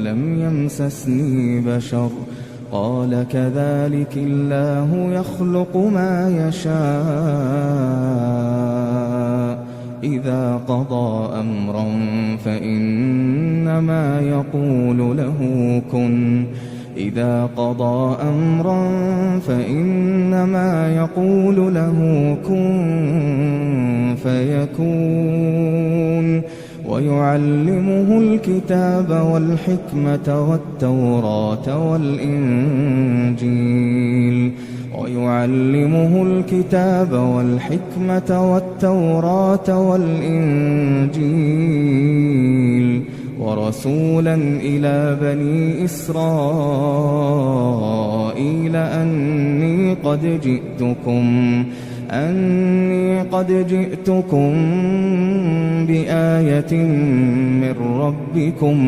ولم يمسسني بشر قال كذلك الله يخلق ما يشاء إذا قضى أمرا فإنما يقول له كن إذا قضى أمرا فإنما يقول له كن فيكون ويعلمه الكتاب والحكمة والتوراة والإنجيل ويعلمه الكتاب والحكمة والتوراة والإنجيل ورسولا إلى بني إسرائيل أني قد جئتكم بآية من ربكم.